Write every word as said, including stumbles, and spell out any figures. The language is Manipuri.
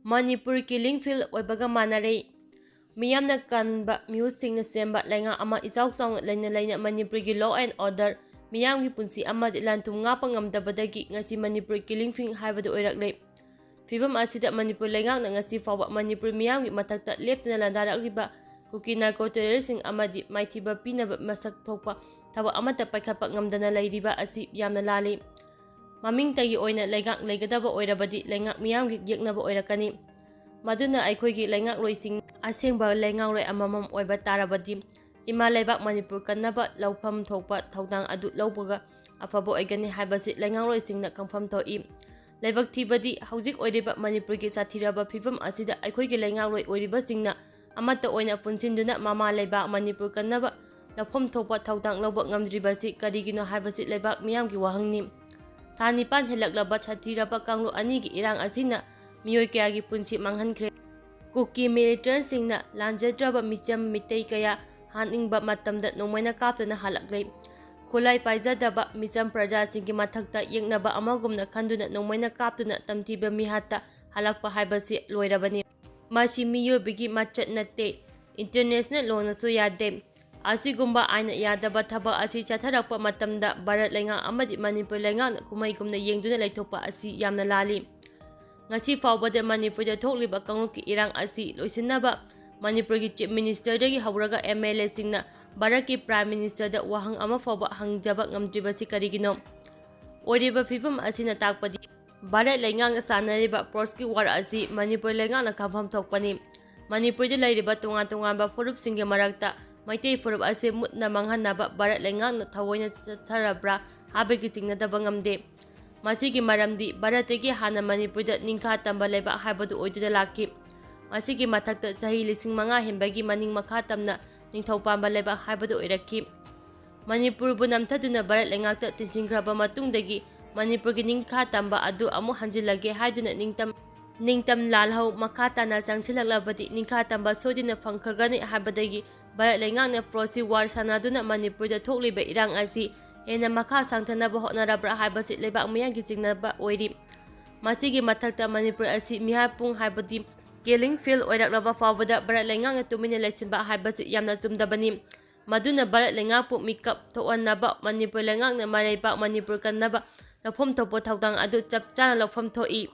ꯃꯅꯤꯄꯨꯔ ꯀꯤꯂꯤꯡ ꯐꯤꯜ ꯑꯣꯏꯕꯒ ꯃꯥꯟꯅꯔꯦ꯫ ꯃꯤꯌꯥꯝꯅ ꯀꯟꯕ ꯃꯤꯍꯨꯠꯁꯤꯡꯅ ꯁꯦꯝꯕ ꯂꯩꯉꯥꯛ ꯑꯃ ꯏꯆꯥꯎ ꯆꯥꯎꯅ ꯂꯩꯅ ꯂꯩꯅ ꯃꯅꯤꯄꯨꯔꯒꯤ law and order, ꯃꯤꯌꯥꯝꯒꯤ ꯄꯨꯟꯁꯤ ꯑꯃꯗꯤ ꯂꯟ ꯊꯨꯝ ꯉꯥꯛꯄ ꯉꯝꯗꯕꯗꯒꯤ ꯉꯁꯤ ꯃꯅꯤꯄꯨꯔ ꯀꯤꯂꯤꯡ ꯐꯤꯜ ꯍꯥꯏꯕꯗꯨ ꯑꯣꯏꯔꯛꯂꯦ꯫ ꯐꯤꯕꯝ ꯑꯁꯤꯗ ꯃꯅꯤꯄꯨꯔ ꯂꯩꯉꯥꯛꯅ ꯉꯁꯤ ꯐꯥꯎꯕ ꯃꯅꯤꯄꯨꯔ ꯃꯤꯌꯥꯝꯒꯤ ꯃꯊꯛꯇ ꯂꯦꯞꯇꯅ ꯂꯥꯟꯗꯥꯔꯛꯂꯤꯕ ꯀꯨꯀꯤ narco terroristꯁꯤꯡ ꯑꯃꯗꯤ ꯃꯥꯏꯊꯤꯕ ꯄꯤꯅꯕ ꯃꯁꯛ ꯊꯣꯛꯄ ꯊꯕꯛ ꯑꯃꯠꯇ ꯄꯥꯏꯈꯠꯄ ꯉꯝꯗꯅ ꯂꯩꯔꯤꯕ ꯑꯁꯤ ꯌꯥꯝꯅ ꯂꯥꯜꯂꯤ꯫ ꯃꯃꯤꯡꯇꯒꯤ ꯑꯣꯏꯅ ꯂꯩꯉꯥꯛ ꯂꯩꯒꯗꯕ ꯑꯣꯏꯔꯕꯗꯤ ꯂꯩꯉꯥꯛ ꯃꯤꯌꯥꯝꯒꯤ ꯌꯦꯛꯅꯕ ꯑꯣꯏꯔꯛꯀꯅꯤ꯫ ꯃꯗꯨꯅ ꯑꯩꯈꯣꯏꯒꯤ ꯂꯩꯉꯥꯛꯂꯣꯏꯁꯤꯡ ꯑꯁꯦꯡꯕ ꯂꯩꯉꯥꯛꯂꯣꯏ ꯑꯃꯃꯝ ꯑꯣꯏꯕ ꯇꯥꯔꯕꯗꯤ ꯏꯃꯥ ꯂꯩꯕꯥꯛ ꯃꯅꯤꯄꯨꯔ ꯀꯟꯅꯕ ꯂꯧꯐꯝ ꯊꯣꯛꯄ ꯊꯧꯗꯥꯡ ꯑꯗꯨ ꯂꯧꯕꯒ ꯑꯐꯕ ꯑꯣꯏꯒꯅꯤ ꯍꯥꯏꯕꯁꯤ ꯂꯩꯉꯥꯛꯂꯣꯏꯁꯤꯡꯅ ꯈꯪꯐꯝ ꯊꯣꯛꯏ꯫ ꯂꯥꯏꯕꯛ ꯊꯤꯕꯗꯤ ꯍꯧꯖꯤꯛ ꯑꯣꯏꯔꯤꯕ ꯃꯅꯤꯄꯨꯔꯒꯤ ꯁꯥꯊꯤꯔꯕ ꯐꯤꯕꯝ ꯑꯁꯤꯗ ꯑꯩꯈꯣꯏꯒꯤ ꯂꯩꯉꯥꯛꯂꯣꯏ ꯑꯣꯏꯔꯤꯕꯁꯤꯡꯅ ꯑꯃꯠꯇ ꯑꯣꯏꯅ ꯄꯨꯟꯁꯤꯟꯗꯨꯅ ꯃꯃꯥ ꯂꯩꯕꯥꯛ ꯃꯅꯤꯄꯨꯔ ꯀꯟꯅꯕ ꯂꯧꯐꯝ ꯊꯣꯛꯄ ꯊꯧꯗꯥꯡ ꯂꯧꯕ ꯉꯝꯗ꯭ꯔꯤꯕꯁꯤ ꯀꯔꯤꯒꯤꯅꯣ ꯍꯥꯏꯕꯁꯤ ꯂꯩꯕꯥꯛ ꯃꯤꯌꯥꯝꯒꯤ ꯋꯥꯍꯪꯅꯤ꯫ ꯊꯥ ꯅꯤꯄꯥꯟ ꯍꯦꯜꯂꯛꯂꯕ ꯁꯥꯊꯤꯔꯕ ꯀꯥꯡꯂꯨꯞ ꯑꯅꯤꯒꯤ ꯏꯔꯥꯡ ꯑꯁꯤꯅ ꯃꯤꯑꯣꯏ ꯀꯌꯥꯒꯤ ꯄꯨꯟꯁꯤ ꯃꯥꯡꯍꯟꯈ꯭ꯔꯦ꯫ ꯀꯨꯀꯤ militantꯁꯤꯡꯅ ꯂꯥꯟꯖꯗ꯭ꯔꯕ ꯃꯤꯆꯝ ꯃꯤꯇꯩ ꯀꯌꯥ ꯍꯥꯠꯅꯤꯡꯕ ꯃꯇꯝꯗ ꯅꯣꯡꯃꯩꯅ ꯀꯥꯞꯇꯨꯅ ꯍꯜꯂꯛꯂꯦ꯫ ꯈꯨꯠꯂꯥꯏ ꯄꯥꯏꯖꯗꯕ ꯃꯤꯆꯝ ꯄ꯭ꯔꯖꯥꯁꯤꯡꯒꯤ ꯃꯊꯛꯇ ꯌꯦꯛꯅꯕ ꯑꯃꯒꯨꯝꯅ ꯈꯟꯗꯨꯅ ꯅꯣꯡꯃꯩꯅ ꯀꯥꯞꯇꯨꯅ ꯇꯝꯊꯤꯕ ꯃꯤꯍꯥꯠꯇ ꯍꯜꯂꯛꯄ ꯍꯥꯏꯕꯁꯤ ꯂꯣꯏꯔꯕꯅꯤ꯫ ꯃꯁꯤ ꯃꯤꯑꯣꯏꯕꯒꯤ ꯃꯆꯠ ꯅꯠꯇꯦ, international lawꯅꯁꯨ ꯌꯥꯗꯦ꯫ ꯑꯁꯤꯒꯨꯝꯕ ꯑꯥꯏꯟꯅ ꯌꯥꯗꯕ ꯊꯕꯛ ꯑꯁꯤ ꯆꯠꯊꯔꯛꯄ ꯃꯇꯝꯗ ꯚꯥꯔꯠ ꯂꯩꯉꯥꯛ ꯑꯃꯗꯤ ꯃꯅꯤꯄꯨꯔ ꯂꯩꯉꯥꯛꯅ ꯀꯨꯝꯍꯩꯒꯨꯝꯅ ꯌꯦꯡꯗꯨꯅ ꯂꯩꯊꯣꯛꯄ ꯑꯁꯤ ꯌꯥꯝꯅ ꯂꯥꯜꯂꯤ꯫ ꯉꯁꯤ ꯐꯥꯎꯕꯗ ꯃꯅꯤꯄꯨꯔꯗ ꯊꯣꯛꯂꯤꯕ ꯀꯥꯡꯂꯨꯞꯀꯤ ꯏꯔꯥꯡ ꯑꯁꯤ ꯂꯣꯏꯁꯤꯟꯅꯕ ꯃꯅꯤꯄꯨꯔꯒꯤ Chief Ministerꯗꯒꯤ ꯍꯧꯔꯒ MLAꯁꯤꯡꯅ ꯚꯥꯔꯠꯀꯤ Prime Ministerꯗ ꯋꯥꯍꯪ ꯑꯃ ꯐꯥꯎꯕ ꯍꯪꯖꯕ ꯉꯝꯗ꯭ꯔꯤꯕꯁꯤ ꯀꯔꯤꯒꯤꯅꯣ? ꯑꯣꯏꯔꯤꯕ ꯐꯤꯕꯝ ꯑꯁꯤꯅ ꯇꯥꯛꯄꯗꯤ ꯚꯥꯔꯠ ꯂꯩꯉꯥꯛꯅ ꯁꯥꯟꯅꯔꯤꯕ proxy war ꯑꯁꯤ ꯃꯅꯤꯄꯨꯔ ꯂꯩꯉꯥꯛꯅ ꯈꯪꯐꯝ ꯊꯣꯛꯄꯅꯤ꯫ ꯃꯅꯤꯄꯨꯔꯗ ꯂꯩꯔꯤꯕ ꯇꯣꯉꯥꯟ ꯇꯣꯉꯥꯟꯕ ꯐꯨꯔꯨꯞꯁꯤꯡꯒꯤ ꯃꯔꯛꯇ ꯃꯩꯇꯩ ꯐꯨꯔꯨꯞ ꯑꯁꯤ ꯃꯨꯠꯅ ꯃꯥꯡꯍꯟꯅꯕ ꯚꯥꯔꯠ ꯂꯩꯉꯥꯛꯅ ꯊꯑꯣꯏꯅ ꯆꯠꯊꯔꯕ꯭ꯔꯥ ꯍꯥꯏꯕꯒꯤ ꯆꯤꯡꯅꯗꯕ ꯉꯝꯗꯦ꯫ ꯃꯁꯤꯒꯤ ꯃꯔꯝꯗꯤ ꯚꯥꯔꯠꯇꯒꯤ ꯍꯥꯟꯅ ꯃꯅꯤꯄꯨꯔꯗ ꯅꯤꯡꯈꯥ ꯇꯝꯕ ꯂꯩꯕꯥꯛ ꯍꯥꯏꯕꯗꯨ ꯑꯣꯏꯗꯨꯅ ꯂꯥꯛꯈꯤ꯫ ꯃꯁꯤꯒꯤ ꯃꯊꯛꯇ ꯆꯍꯤ ꯂꯤꯁꯤꯡ ꯃꯉꯥ ꯍꯦꯟꯕꯒꯤ ꯃꯅꯤꯡ ꯃꯈꯥ ꯇꯝꯅ ꯅꯤꯡꯊꯧ ꯄꯥꯟꯕ ꯂꯩꯕꯥꯛ ꯍꯥꯏꯕꯗꯨ ꯑꯣꯏꯔꯛꯈꯤ꯫ ꯃꯅꯤꯄꯨꯔꯕꯨ ꯅꯝꯊꯗꯨꯅ ꯚꯥꯔꯠ ꯂꯩꯉꯥꯛꯇ ꯇꯤꯟꯁꯤꯟꯈ꯭ꯔꯕ ꯃꯇꯨꯡꯗꯒꯤ ꯃꯅꯤꯄꯨꯔꯒꯤ ꯅꯤꯡꯈꯥ ꯇꯝꯕ ꯑꯗꯨ ꯑꯃꯨꯛ ꯍꯟꯖꯤꯜꯂꯒꯦ ꯍꯥꯏꯗꯨꯅ ꯅꯤꯡꯇꯝ ꯅꯤꯡꯇꯝ ꯂꯥꯜꯍꯧ ꯃꯈꯥ ꯇꯥꯅ ꯆꯪꯁꯤꯜꯂꯛꯂꯕꯗꯤ ꯅꯤꯡꯈꯥ ꯇꯝꯕ ꯁꯣꯏꯗꯅ ꯐꯪꯈ꯭ꯔꯒꯅꯤ ꯍꯥꯏꯕꯗꯒꯤ ꯚꯥꯔꯠ ꯂꯩꯉꯥꯛꯅ proxy war ꯁꯥꯟꯅꯗꯨꯅ ꯃꯅꯤꯄꯨꯔꯗ ꯊꯣꯛꯂꯤꯕ ꯏꯔꯥꯡ ꯑꯁꯤ ꯍꯦꯟꯅ ꯃꯈꯥ ꯁꯥꯡꯊꯅꯕ ꯍꯣꯠꯅꯔꯕ꯭ꯔꯥ ꯍꯥꯏꯕꯁꯤ ꯂꯩꯕꯥꯛ ꯃꯤꯌꯥꯝꯒꯤ ꯆꯤꯡꯅꯕ ꯑꯣꯏꯔꯤ꯫ ꯃꯁꯤꯒꯤ ꯃꯊꯛꯇ ꯃꯅꯤꯄꯨꯔ ꯑꯁꯤ ꯃꯤꯍꯥꯠꯄꯨꯡ ꯍꯥꯏꯕꯗꯤ ꯀꯤꯂꯤꯡ ꯐꯤꯜ ꯑꯣꯏꯔꯛꯂꯕ ꯐꯥꯎꯕꯗ ꯚꯥꯔꯠ ꯂꯩꯉꯥꯛꯅ ꯇꯨꯃꯤꯟꯅ ꯂꯩꯁꯤꯟꯕ ꯍꯥꯏꯕꯁꯤ ꯌꯥꯝꯅ ꯆꯨꯝꯗꯕꯅꯤ꯫ ꯃꯗꯨꯅ ꯚꯥꯔꯠ ꯂꯩꯉꯥꯛꯄꯨ ꯃꯤꯀꯞ ꯊꯣꯛꯍꯟꯅꯕ ꯃꯅꯤꯄꯨꯔ ꯂꯩꯉꯥꯛꯅ ꯃꯔꯩꯕꯥꯛ ꯃꯅꯤꯄꯨꯔ ꯀꯟꯅꯕ ꯂꯧꯐꯝ ꯊꯣꯛꯄ ꯊꯧꯗꯥꯡ ꯑꯗꯨ ꯆꯞ ꯆꯥꯅ ꯂꯧꯐꯝ ꯊꯣꯛꯏ꯫